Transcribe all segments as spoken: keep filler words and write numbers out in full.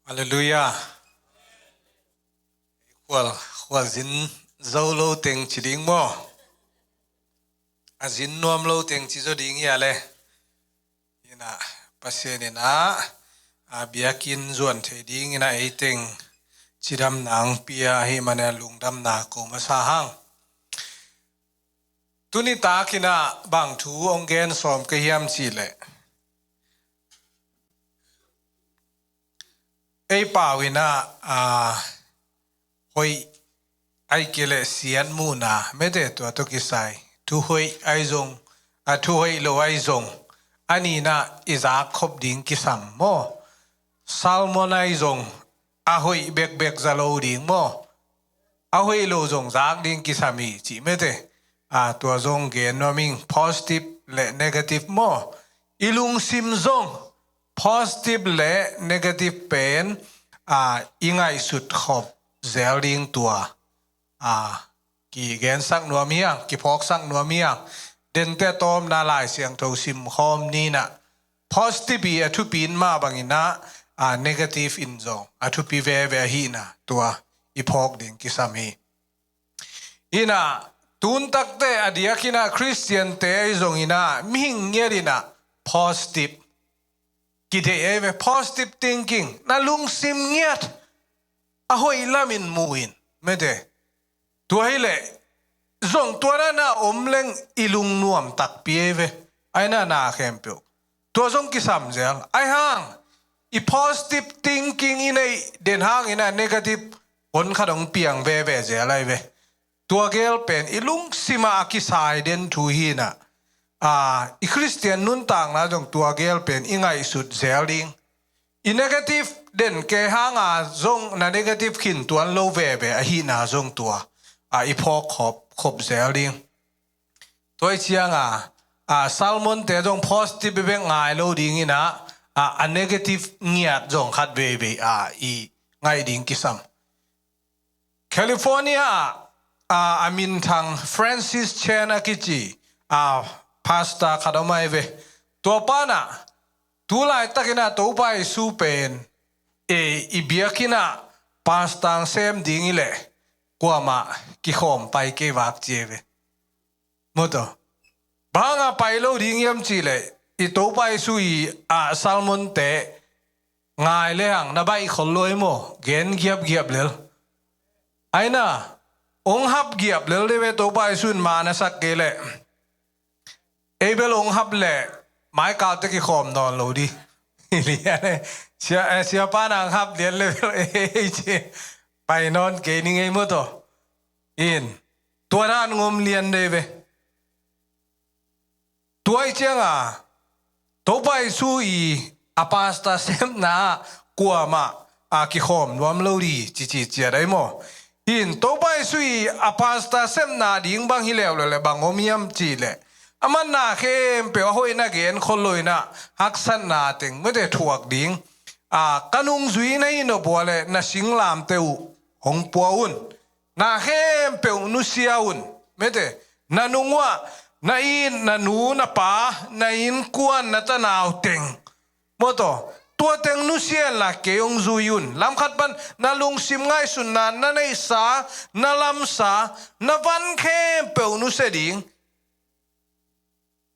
Halleluiah. Khual, khual zin zo lo teng ci ding maw? A zin nuam lo teng ci zo ding hi a le. Inah, Pasian inah, a biakinn zuan thei ding inah ei teng cidamna ang pia ahih manin lungdamna ko masa hang. Tuni tak inah bang thu ong gen sawm ka hiam cih leh, ei pau inah, a, hoih ai kei leh siat muhna mete tua tawh kisai. Thu hoih ai zong, a, thu hoih lo ai zong, a ni inah i zak khop ding kisam maw? Salmon ai zong, a hoih bekbek za lo ding maw? A hoih lo zong zak ding kisam hi cih mete. A, tua zong gen nuam ing, positive le negative maw? I lungsim zong positive le negative pen, a, i ngaihsut khop zel ding tua, a, kigensak nuam hiang, kiphawksak nuam hiang. Dente tawmna Lai Siangtho simkhawm ni inah, positive i a thupi in mah bang inah, a, negative in zong a thupi veve ahihna tua i phawk ding kisam hi. Inah, tun takte a diak inah Khristiante ai zong inah mihing ngiat inah positive kideih ei ve, positive thinking, na lungsim ngiat a hoih lamin mu in mete. Tua hi leh zong tua dan a om leng i lungnuam takpi ei ve. Ai na na khempeuh tua zong kisam zel. Ai hang i positive thinking i neih den hang inah negative hon khat hong piang veve zel ai ve. Tua gel pen i lungsim ah a kisai den thu hi inah, a, i Khristian nuntakna zong tua gel pen i ngaihsut zel ding. I negative den kei hanga zong na negative khin tuan lo veve ahihna zong tua, a, i phawk khop, khop zel ding. Tua i cianga, a, Salmonte zong positive bek ngai lo ding inah, a, a negative ngiat zong khat veivei, a, i ngaih ding kisam. California ah, a, a minthang Francis Chan a kici, a, pastor khat om ai ve. Tua pa inah tu laitak inah Topa Jesu pen, e, i biakinn ah pastor sem ding i leh kuamah kikhawm pai kei vak ci ei ve. Maw taw. Bang hanga pai lo ding hiam cih leh i Topa Jesu i, a, Salmonte ngai le hang na baih khol lo ei maw? Gen giapgiap lel. Ai na, ong hap giap lel dei ve Topa Jesu in ma na sak kei leh. Ei bel ong hap leh maikalte kikhawm nawn lo di. Sia, eh, siapa nang hap lian le bel ei ci pai nawn kei ning ei maw taw. In, tua dan ngom lian dei ve. Tua i cianga Topa Jesu i a pastor semna ah kuamah a kikhawm nuam lo di cici ciat ai maw? In Topa Jesu i a pastor semna ding bang hi leuleu le bang om hiam cih leh, aman na khempeuh a hoih na gen khol lo inah haksatna teng mete thuak ding. A, ka nungzui na hi nop uh a leh na singlamteh uh hong pua un. Na khempeuh nusia un. Mete, na nung uah na it, na nu, na pa, na innkuan, na tanau teng, maw taw, tua teng nusia inla kei hong zui un. Lamkhat pan na lungsim ngaihsutna, na neihsa, na lamsa, na van khempeuh nusia ding.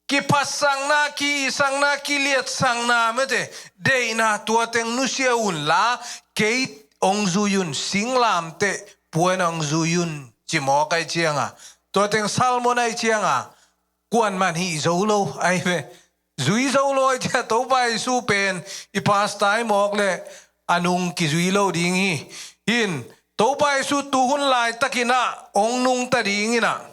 Kiphatsakna, ki-itsakna, kiliatsakna mete, deihna tua teng nusia unla kei hong zui un. Singlamteh pua in hong zui un, ci mawk ai cianga, tua teng Salmon ai cianga kuaman hih zo lo ai ve. Zui zo lo ai cianga Topa Jesu pen i pastor ai mawk leh a nung kizui lo ding hi. In Topa Jesu tuhun laitakin ah hong nungta dingin ah,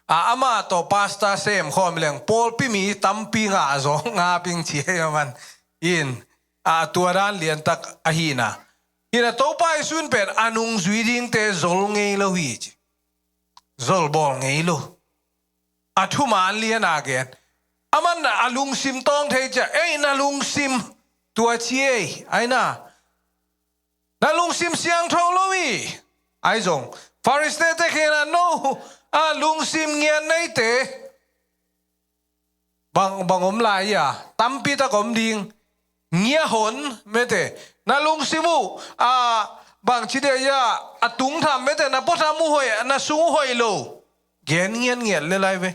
a, amah tawh pastor sem khawm leng pawlpi mi tampi ngah zawk ngap ing ci hi a man. In, a, tua dan liantak ahihna. In a Topa Jesu in pen a nungzui dingte zol ngei lo hi ci. Zol bawl ngei lo. A thuman lian a gen. Aman a lungsim tawng thei cia, ei na lungsim tua ci ei, ai na. Na lungsim siangtho lo hi. Ai zong Pharisee-te khen a no, a lungsim ngiat neite bang, bang om lai hi a, tampi tak om ding. ngiahon mete, na lungsim uh a bangci dia a tungtham mete, na puatham uh hoih, na sung uh hoih lo. Gen ngiatngiat le lai ve.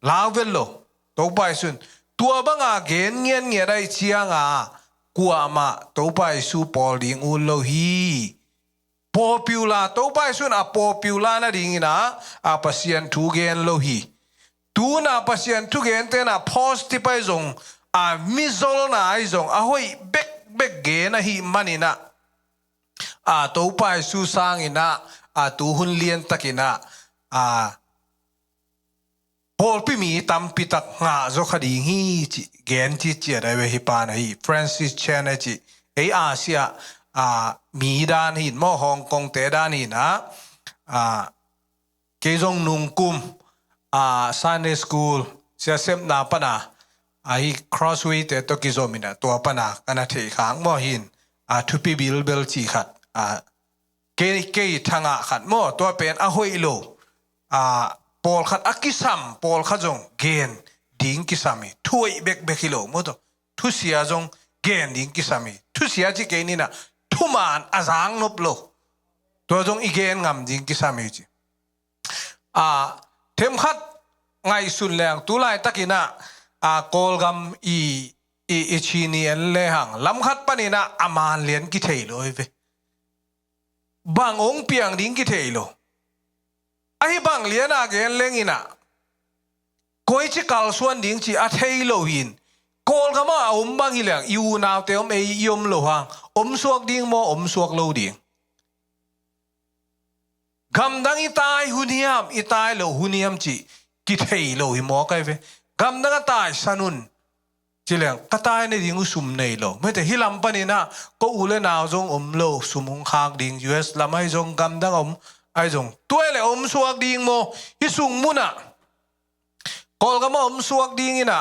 Lau vet lo. Topa Jesu'n tua banga gen ngiatngiat ahih cianga kuamah Topa Jesu pawl ding ut lo hi. Popular, Topa Jesu'n a popular nadingin a, a Pasian thu gen lo hi. Tuna Pasian thugente na positive ahi zong, a mizolna ahi zong a hoih bekbek gen ahih manin a, a Topa Jesu sangin a, a tuhun liantakin a, a pawlpi mi tampi tak ngah zaw kha ding hi ci gen ci ciat ahi ve. Hih pa na hi Francis Chan a ci, ei Asia a mi dan hi maw, Hong Kong te dan hi na, a kei zong nungkum a Sunday school sia sepna pana a hi Crossway te tawh kizom in a, tua pana ka na theih khak maw, hin a thupi bilbel ci khat a kei, kei thangah khat maw, tua pen a hoih lo. A, pawlkhat a kisam, pawlkhat zong gen ding kisam hi. Thu hoih bekbek hi lo maw, tua thusia zong gen ding kisam hi. Thusia ci kei ni na, thuman a zang nop lo. Tua zong i gen ngam ding kisam hi ci. A, themkhat ngaihsun leng tu laitakin a, a, Kawlgam i, i, i ci ni en le hang, lamkhat panin a, a man lian kithei lo hi ve. Bang hong piang ding kithei lo. Ahi bang lian a gen leng in a, koici kalsuan ding ci a thei lo hin, Kawlgam ah a om bang hi leng, i unaute om, ei i om lo hang, om suak ding maw, om suak lo ding? Gamdang i tai hun hiam, i tai lo hun hiam ci kithei lo hi mawk ahi ve. Gamdang a taisan un ci leng, ka tai nading uh sum nei lo. Mete, hih lam panin a, ko u le nau zong om lo, sum hong khak ding, U S lam ahi zong, gamdang a om ahi zong, tua hi leh om suak ding maw, hih sung mun ah. Kawlgam ah om suak ding in a,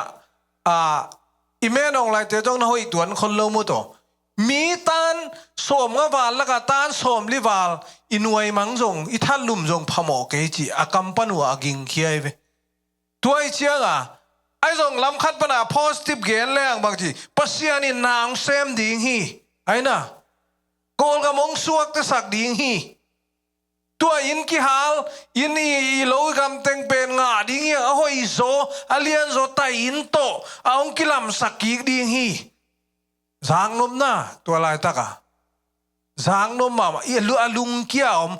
a, i Menawng laite zong na hoih tuan khol lo maw, tua mi tan sawmnga val lakah tan sawmli val i nuai mang zong, i thatlum zong phamawh kei ci a kam pan uh a gingkhia hi ve. Tua hi cianga, ahi zong lamkhat pana positive gen leng bang ci, Pasian in na hong sem ding hi. Ahi na, Kawlgam hong suaktasak ding hi. Tua inn kihal, inn i, i lo i gam teng pen ngah ding hi, a hoih zaw, a lian zaw tai inn tawh a hong kilamsak kik ding hi. Zaknopna, tua laitaka zaknop mahmah, i lu-, a lungkia om.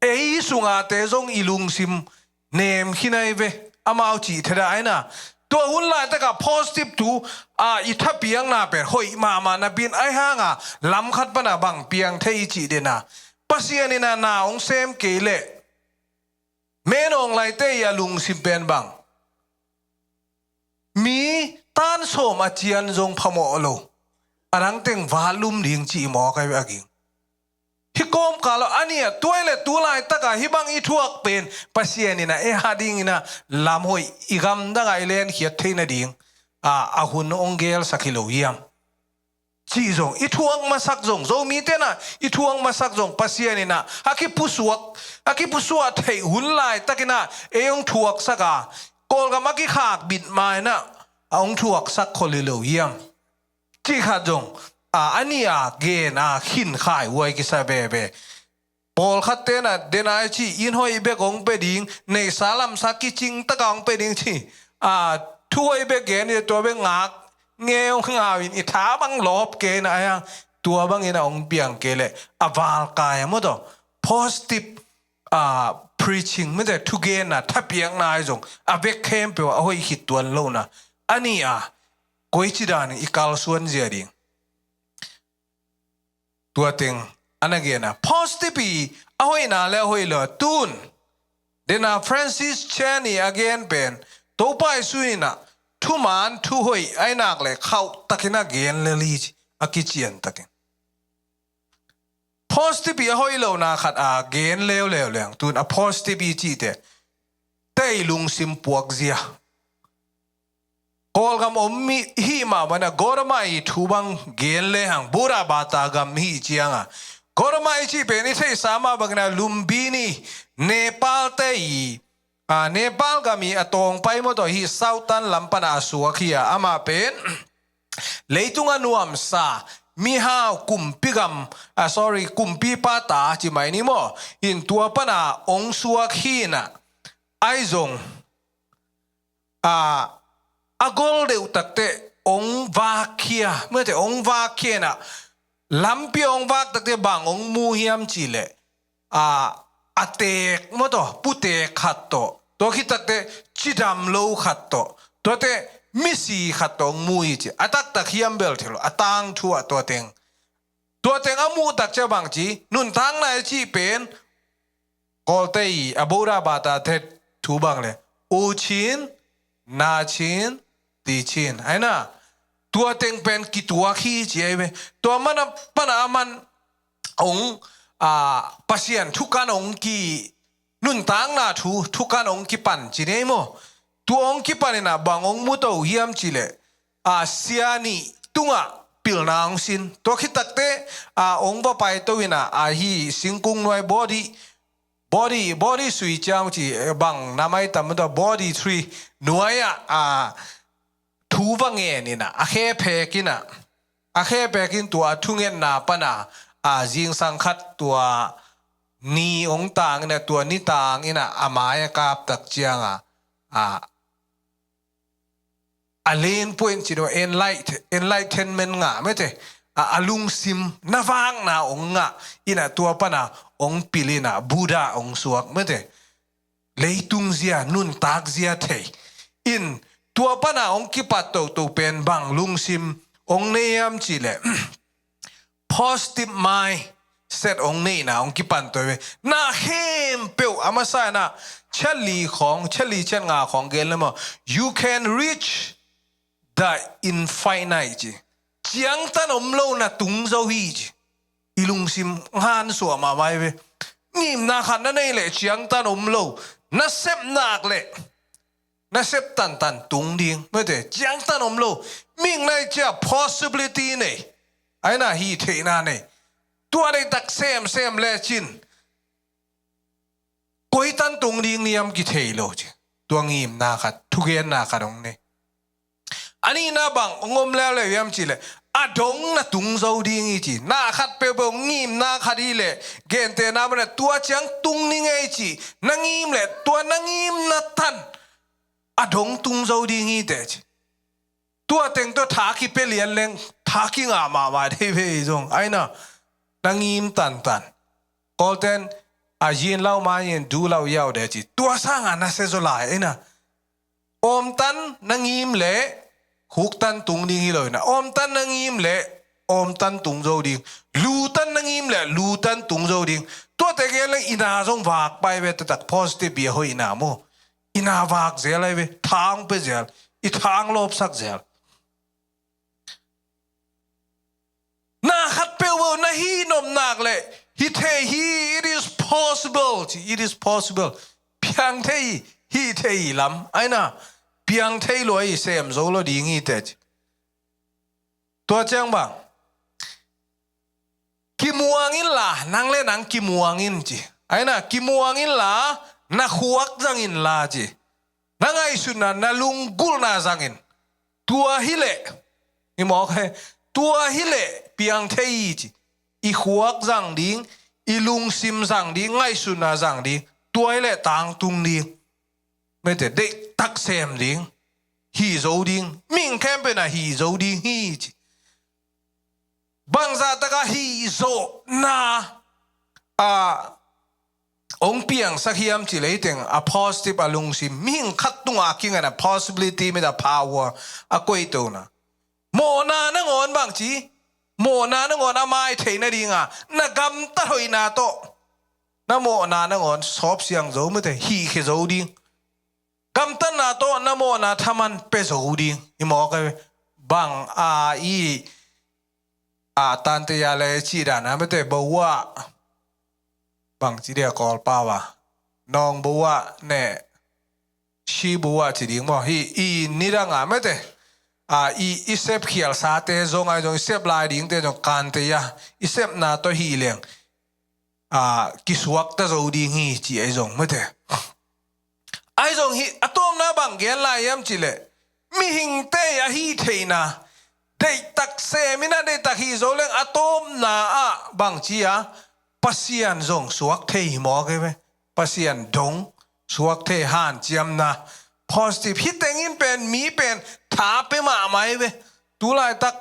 Ei sungate zong i lungsim nem khin ahi ve, amau cih theda ahi na. Tua hun laitaka positive thu a, i thapiakna pen hoih mahmah napi-in, ahi hanga lamkhat pana bang piang thei i cih den a, Pasian in a na hong sem kei leh, Menawng laite i a lungsim pen bang, mi tan sawm a cian zong phamawh lo, a dang teng vat lum ding ci i mawk ahi ve a ging. Hih kawmkal aw, a nih a, tua hi leh tu laitaka hih bang i thuak pen Pasian in a, ei a dingin a lam hoih, i gamdang a i lenkhiat theih nading a, a hun hong gelsak hi lo hiam? Cih zong i thuak masak zong, Zomite na i thuak masak zong, Pasian in a, a kipusuak, a kipusuak theih hun laitakin a ei hong thuaksak a, Kawlgam a kikhak bit ma in a, a hong thuaksak khol hi lo hiam? Cih khat zong a, a nih a gen a, khin khaihuai kisa veve. Pawlkhatte na, den a i cih, inn hoih bek hong pia ding, neihsa lamsa kicing taka hong pia ding ci a, thu hoih bek gen hi, tua bek ngak ngeungau in, i tha bang lawp kei na, ahi hang tua bangin a hong piang kei leh a valkai a maw, tua positive a, preaching mete, thugenna, thapiakna ahi zong a bek khempeuh a hoih khit tuan lohna. A nih a, koici danin i kalsuan zia ding? Tua teng a na gen a, positive i a hoihna le a hoih lo a, tun den a Francis Chan i a gen pen, Topa Jesu in a thuman thuhoih ahi nak leh khauhtakin a gen lel hi ci, a kiciantakin. Positive i a hoih lohna khat a gen leuleu leng, tun a positive i cihte, tei lungsim puakzia. Kawlgam om mi hih mah bana, Gotama i thu bang gen le hang, Buddha bata gam hih cianga, Gotama i cih pen i theihsa mah bangin a Lumbini, Nepal te i, a, Nepal gam i a tawngpai maw, tua hih Southern lam pana a suak hi a, amah pen leitung a nuamsa, mihau, kumpi gam, ah, sorry, kumpipa ta ci mai ni maw. In tua pana ong suak hi inah, ai zong, ah, a gol deuh takte ong vakkhia, mete, ong vakkhia inah, lampi ong vak takte bang ong mu hiam cih leh, a, a teek maw tawh, puteek khat tawh, tua khit takte cidam lo khat tawh, tuate misi khat tawh ong mu hi ci. A taktak hiam bel thei lo, a tangthu ah tua teng. Tua teng a muh tak ciang bang ci, nuntakna i cih pen, Kawlte i a Buddha bata te thu bang le, u cin, na cin, ti cin. Ai na, tua teng pen kituak hi ci ai ve. Tua mana, pana a man ong, a, Pasian thukan ong ki, nuntakna thu, thukan ong kipan ci nei maw. Tua ong kipan inah bang ong mu to hiam cih leh, a, sia nih tungah pilna ong sin. Tua khit takte, a, ong va paito inah, a, hi singkung nuai body, body, body sui ciang ci, eh, bang na mai tam ta body tree nuai ah, a, thu va ngen inah, a khe phek inah, a khe phek in tua thungetna pana, a, zingsang khat tua ni ong tang inah, tua ni tang inah, a mai a kap tak ciang a, a, a len puan ci no, enlight-, enlightenment ngah mete, a, a lungsim na vakna ong ngah inah, tua pana ong pil inah Buddha ong suak mete. Leitung zia, nuntak zia thei. In tua pana ong kipat toto pen bang lungsim ong nei hiam cih leh, positive mindset ong neihna ong kipan to ve. Na khempeuh a masa inah, chiat li khawng, chiat li chiat nga khawng gen le maw. You can reach the infinite ci. Ciangtan om lo na tung zo hi ci. I lungsim ngan suah mahmah hi ve. Ngimna khat na nei leh ciangtan om lo. Na sep nak leh, na sep tantan tung ding. Mete, ciangtan om lo. Mihing nai cia possibility nei. Ai na, hih theihna nei. Tua nei tak semsem lecin, koi tan tung ding niam kithei lo ci. Tua ngimna khat, thugenna khat ong nei. A nihna bang ong om leuleu hiam cih leh, a dong na tung zo ding hi ci. Na khat peuhpeuh ngimna khat hi leh, gentehna mana tua ciang tung ni ngei ci. Na ngim leh, tua na ngimna tan a dong tung zo ding hi teh ci. Tua teng tua tha kipia lian leng, tha kingah mahmah thei ve hi zong. Ai na, na ngim tantan. Kawlten, a yin lau ma yin du lau yau de ci. Tua sanga na se zo lai, ai na. Om tan na ngim leh, huk tan tung ding hi lo hi na. Om tan na ngim leh, om tan tung zo ding. Lu tan na ngim leh, lu tan tung zo ding. Tua teng gen leng i na zong vak pai ve taktak, positive bia hoih i na mu. I na vak zel ai ve, thang pe zel, i thang lawpsak zel. Na khat peuh beuh na hih nop nak leh, hih thei hi, it is possible ci, it is possible. Piang thei hi, hih thei hi lam, ai na, piang thei lua hi, sem zo lo ding hi teh ci. Tua ciang bang, kimuang inla, nang le nang kimuang in ci. Ai na, kimuang inla, na khuak zang inla ci. Na ngaihsutna, na lunggulhna zang in. Tua hi leh, i mawk he, tua hi leh, piang thei hi ci. I khuak zang ding, i lungsim zang ding, ngaihsutna zang ding. Tua hi leh, tangtung ding. Mete, deihtak sem ding. Hih zo ding. Mihing khempeuh na hih zo ding hi ci. Bangzah taka hih zawhna, a, ong piangsak hiam cih leh hih teng a positive a lungsim. Mihing khat tungah a kingan a possibility, mete, a power, a koihtona. Mawhna nangawn bang ci, mawhna nangawn a mai thei nadinga, na gamtat hoihna tawh. Na mawhna nangawn sawp siang zo, mete, hih khia zo ding. Gamtatna tawh na mawhna thaman pia zo ding. I mawk ai ve. Bang a i, a tante ya le ci dan a mete bo wa. Bang ci dia Kawlpau a. Nong bo wa ne. Shi bo wa ci ding maw. Hi, i nidang a mete. A i, i sep khial sate zong ai zong, i sep lai dingte zong kante ya. I sepna tawh hi leng. A, kisuakta zo ding hi ci ai zong mete. Ai zong hi, a tawpna bang gen lai hiam cih leh, mihingte a hih theihna, Deihtak sem in a, deihtak hi zo leng a tawpna ah bangci a, Pasian zong suak thei hi mawk e ve. Pasian dong suak thei, hanciamna, positive. Hih teng in pen mi pen tha pia mahmah e ve. Tulaitak,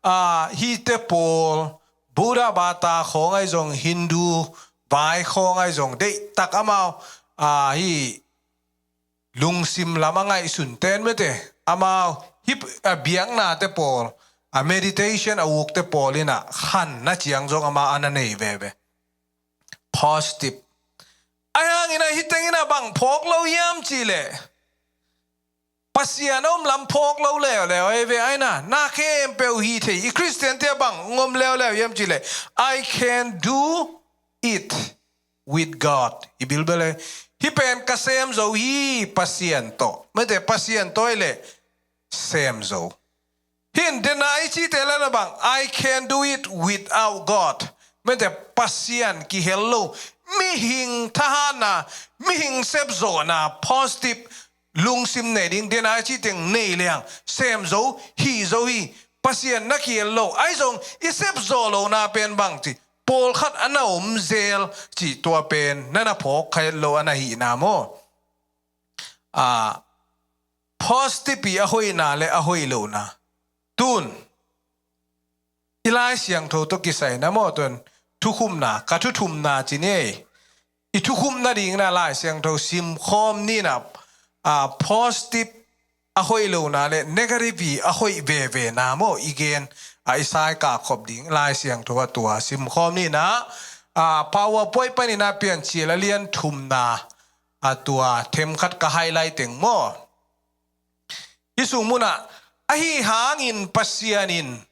ah, hihte pawl, Buddha bata khawng ahi zong, Hindu vai khawng ahi zong, deihtak amau, ah, hih lungsim lam a ngaihsun ten mete, amau hih, ah, biaknate pawl, ah, meditation a ukte pawl in a khanna ciang zong amau a na nei veve. Positive. Ahi hangin a hih teng in a bang phawk lo hiam cih leh, Pasian a om lam phawk lo leuleu ahi ve. Ahi na, na khempeuh hi thei. I Khristiante a bang hong om leuleu hiam cih leh, "I can do it with God." I Bilbel e, "Hih pen ka sem zo hi Pasian tawh." Mete, Pasian tawh ahi leh sem zo. Hih in dena i cite leh na bang, "I can do it without God." Mete, Pasian kihel lo, mihing thahatna, mihing sepzawhna, positive lungsim nei ding, dena i citeng nei leng sem zo, hi zo hi. Pasian na kihel lo, ahi zong i sepzawh lohna pen bangci, pawlkhat a na om zel cih, tua pen na na phawk kha het lo a na hihna maw? Ah, positive i a hoihna leh a hoih lohna. Tun i Lai Siangtho tawh kisai na maw, tun thukhupna, ka thuthumna ci ni ei. I thukhupna dingin a Lai Siangtho simkhawm ni na, ah, positive a hoih lohna leh negative i a hoih vevena maw i gen, ah, i saikak khop ding Lai Siangtho a tua simkhawm ni na, ah, PowerPoint panin a Piancil a lian thumna, ah, tua themkhat ka highlight teng maw. Hih sung munah, "Ahi hangin Pasian in,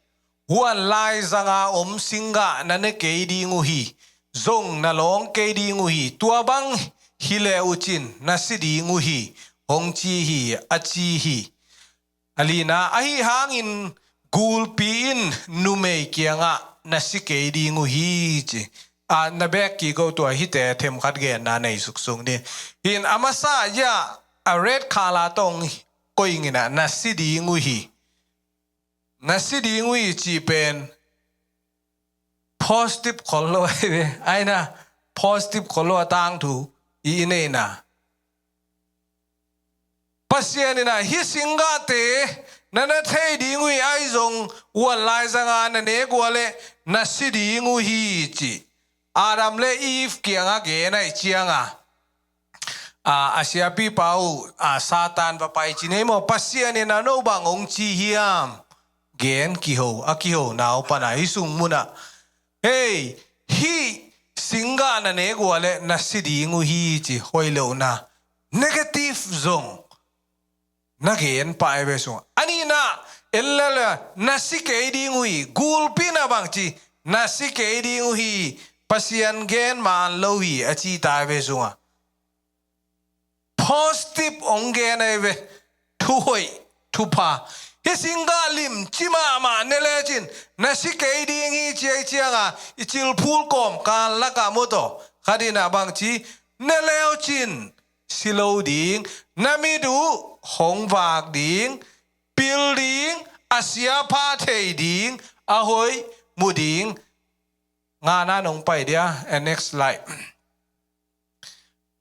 'Huan laizanga om singgah na ne kei ding uh hi, zong na lawng kei ding uh hi. Tua bang hi le uh cin na si ding uh hi,' hong ci hi," a ci hi. A lina, "Ahi hangin gulpi in numei kiangah na si kei ding uh hi," ci. A, na bek kik o, tua hihte themkhat genna nei suksuk ni. Hih in a masa ah a red color tawh hong koih ing in a, "Na si ding uh hi." "Na si ding uh hi," cih pen positive khol lo ahi ve. Ahi na, positive khol lo a tangthu i, i neihna. Pasian in a, "Hih singgahte na ne thei ding uh hi, ahi zong 'Huan laizanga na nek uh leh na si ding uh hi,' ci." Adam le Eve kiangah gen ahih ciangah, a, a siapipa uh, a, Satan va pai ci ni ei maw, Pasian in a no bang hong ci hiam? Gen kiho, a kihona uh pan a hih sung munah, "Hei, hih singgah na nek uh leh na si ding uh hi," ci, hoih lohna. Negative zong na gen pah ahi ve sungah. A nihna, en lele, "Na si kei ding uh hi." Gulpi in a bangci, "Na si kei ding uh hi." Pasian gen man lo hi, a ci ta ahi ve sungah. Positive hong gen ahi ve. Thu hoih, thupha. "Hih singgah limci mahmah ne lecin na si kei ding hi," ci ahih ciangah, i cilphul kawmkal lakah maw taw, khat in a bangci, "Ne leucin si lo ding, na mit uh hong vak ding, pil ding, a sia pha thei ding, a hoih mu ding." Ngana nong pai dia, a, next slide.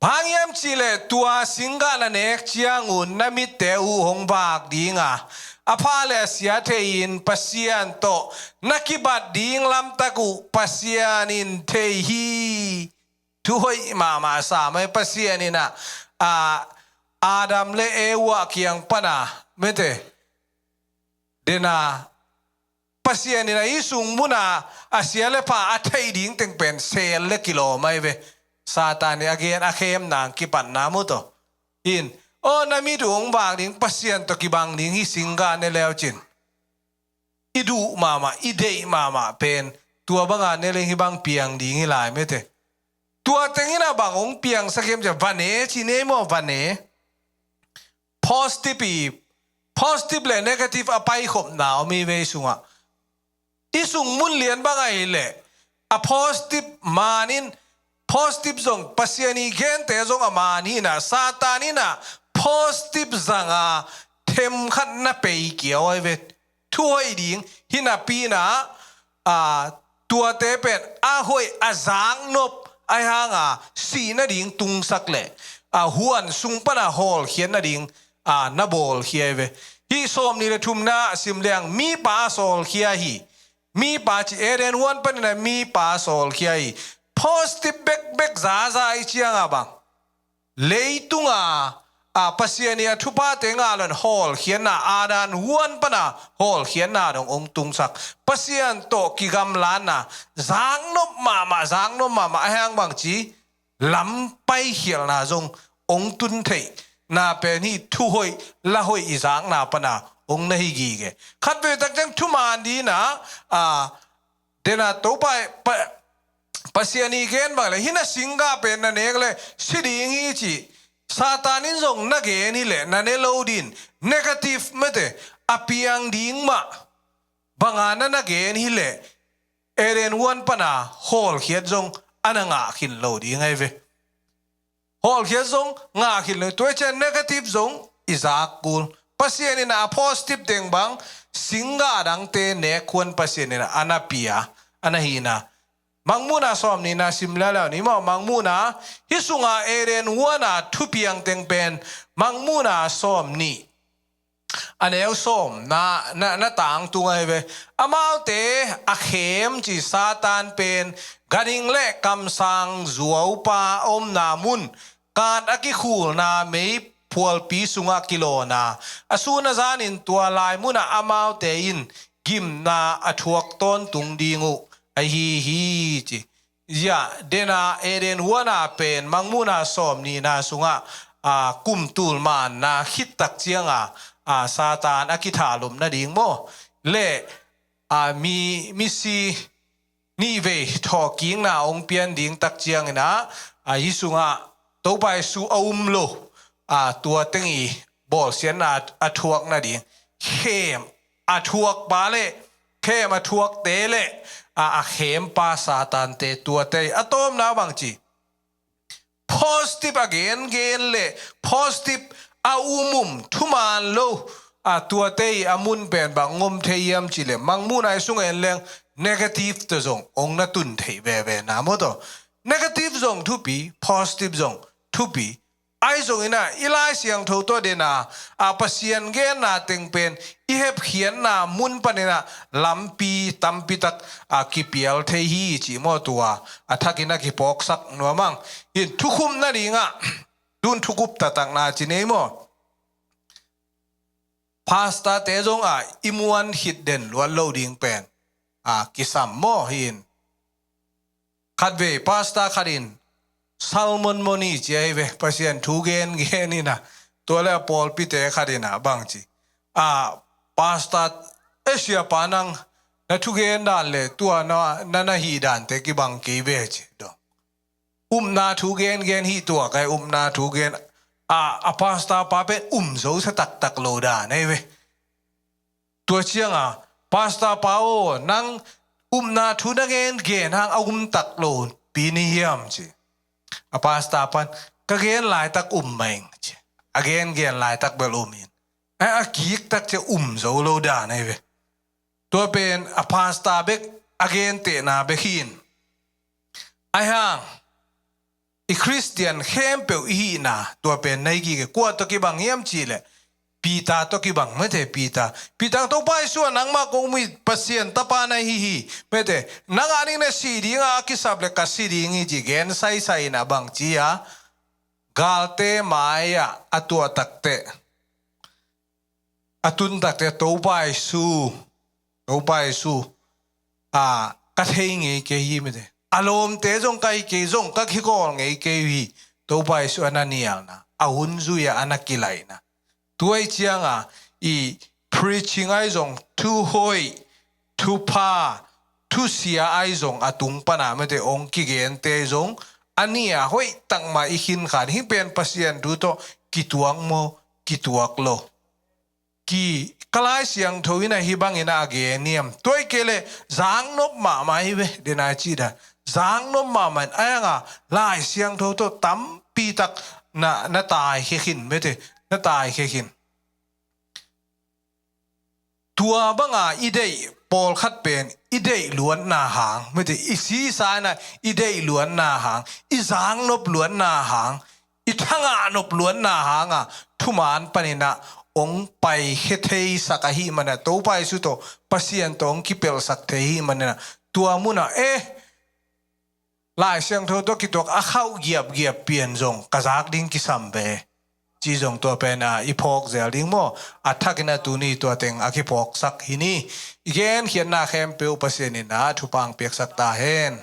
Bang hiam cih leh tua singgah na nek ciangun na mitte uh hong vak ding a, a pha le a sia thei-in Pasian tawh na kibat ding lamtak uh Pasian in thei hi. Thu hoih mahmah sa mai. Pasian in a, a, Adam le Eva kiang pan a, mete, dena, Pasian in a hih sung muna a sia le pha a theih ding teng pen sel le kilawm ahi ve. Satan in a gen a khem nang kipatna mu taw. In, "Aw, na mit uh hong vak ding, Pasian tawh kibang ding, hih singgah ne leucin." I duh mahmah, i deih mahmah pen, tua banga ne leng hih bang piang ding hi lai mete. Tua teng in a bang hong piangsak hiam cih leh, va ne ci ni ei maw, va ne. Positive i, positive le negative a paikhopna om hi ve i sungah. I sung mun lian bang ahih leh, a positive man in, positive zong Pasian i gente zong a man hi na, Satan in a positive zanga themkhat na pei kiau ahi ve. thuhoih ding hi napi-in ah, a, tuate pen a hoih a zaknop ahi hanga sih nading tungsak leh, a, huan sung pana hawlkhiat nading, a, na bawlkhia hi ve. Hih sawmnih le thumna ah sim leng mipa a sawlkhia hi. Mipa ci, Eden huan panin ah mipa a sawlkhia hi. Positive bekbek zaza i cianga bang, leitunga, a, Pasian i a thuphate ngah loin hawlkhiatna, Adam huan pana hawlkhiatna dong hong tungsak. Pasian tawh kigamlatna, zaknop mahmah, zaknop mahmah ahi hang bang ci, lam paikhialhna zong hong tun theihna pen hih thuhoih, la hoih i zakna pana hong na hi gige. Khatvei tak ciang thuman dingin ah, a, dena Topa, pa, Pasian i gen bang leh, hih na singgah pen na nek leh si ding hi ci. Satan in zong na gen hi leh na ne lo ding, negative mete, a piang ding mah banga na na gen hi leh, Eden huan pana hawlkhiat zong a na ngah khin lo ding ahi ve. Hawlkhiat zong ngah khin lo, tua ciang negative zong i zak kul. Pasian in a positive teng bang, singgah dangte nek huan Pasian in a na pia, a na hihna. Mangmuhna sawmnihna sim leuleu ni maw, Mangmuhna, hih sunga Eden huana thupiang teng pen, Mangmuhna sawmnih, a neu sawm na, na, na tangtung ahi ve. Amaute a khem ci Satan pen ganhing le kamsang zuaupa a omna mun, kat a kikhulna meiphualpi sungah kilawna, a sun a zanin tua lai munah amaute in gimna a thuak tawntung ding uh ahi hi ci. Zia, dena Eden huana pen Mangmuhna sawmnihna sungah, a, kum tul manna khit tak cianga, a, Satan a kithalum nading maw, le, a, mi, misi nihvei thawhkikna hong pian ding tak ciangin ah, a, hih sungah Topa Jesu a um lo, a, tua teng i bawlsiatna a thuak nading, khem a thuakpa le khem a thuakte le, a, a khempa Satante tuate a tawpna bang ci. Positive a gengen le positive a umum thuman lo, a, tuate a mun pen bang om thei hiam ci le, Mangmuhna i sung en leng negative tawh zong hong na tun thei veve na maw tawh. Negative zong thupi, positive zong thupi. Ahi zongin ah, i Lai Siangtho tawh dena, a, Pasian genna teng pen i hepkhiatna mun panin ah lampi tampi tak, a, kipial thei hi ci maw tua, a, thakin a kipawksak nuam ang. Hin thukhupna dingah, tun thukup taktakna ci nei maw. Pastorte zong a i muan khit den luat lo ding pen, a, kisam maw hin. Khatvei pastor khatin sermon moni ci ahi ve, Pasian thu gengen in ah, tua le a pawlpite khatin ah bang ci. A, pastor, e siapa nang na thugen dan le tua na, na, na hih dante kibang kei ve ci dong. Upna thu gengen hi tua kai upna thu gen. A, a pastor pa pen um zo sa taktak lo dan ahi ve. Tua cianga, pastor pa aw, nang upna thu na gengen hang a um tak lo pi ni hiam ci. A pastor pan, ka gen laitak um mai ing ci. A gengen laitak bel um in. A, a kik tak ci um zo lo dan ahi ve. Tua pen a pastor bek a gentehna bek hi in. Ahi hang i Khristian khempeuh i hihna tua pen na hi gige. Kua tawh kibang hiam ci le, Peter tawh kibang mete. Peter, Peter, Topa Jesu a nangmah kong muh Pasian tapa na hi hi mete. Nang a ding na si ding a kisap le ka si ding hi ci gen saisai in a bang ci a, galte mai-ah a tuah takte, a tun takte, Topa Jesu, Topa Jesu, a, ka thei ngei kei hi mete. A lawmte zong ka hi kei, zong ka kikawl ngei kei hi. Topa Jesu a na nialna, a hun zui-a a na kilaihna. Tua i cianga i preaching ahi zong, thuhoih, thupha, thusia ahi zong a tung pana mete ong kigente zong a nia hoih takmah i khinkhan. Hih pen Pasian thu tawh kituak maw, kituak lo? Ki, ka Lai Siangtho in a hih bangin a gen hiam? Tua hi kei leh zaknop mahmah hi ve, den a cih dan. Zaknop mahmah in a hang a Lai Siangtho tawh tampi tak na, na taikhia khin mete, na taikhia khin. Tua banga i deih pawlkhat pen i deih luatna hang, mite i sisa inah i deih luatna hang, i zaknop luatna hang, i thangah nop luatna hanga thuman paninah ong paikhia theisak ahih manah Topa Jesu tawh Pasian tawh ong kipelhsak thei ahih manah tua munah eh Lai Siangtho tawh kituak a khauh giapgiap pian zong ka zak ding kisam ve. Ci zong tua pen a i phawk zel ding maw? A thakin a tuni tua teng a kiphawksak hi ni. I genkhiatna khempeuh Pasian in a thupha piaksak ta hen.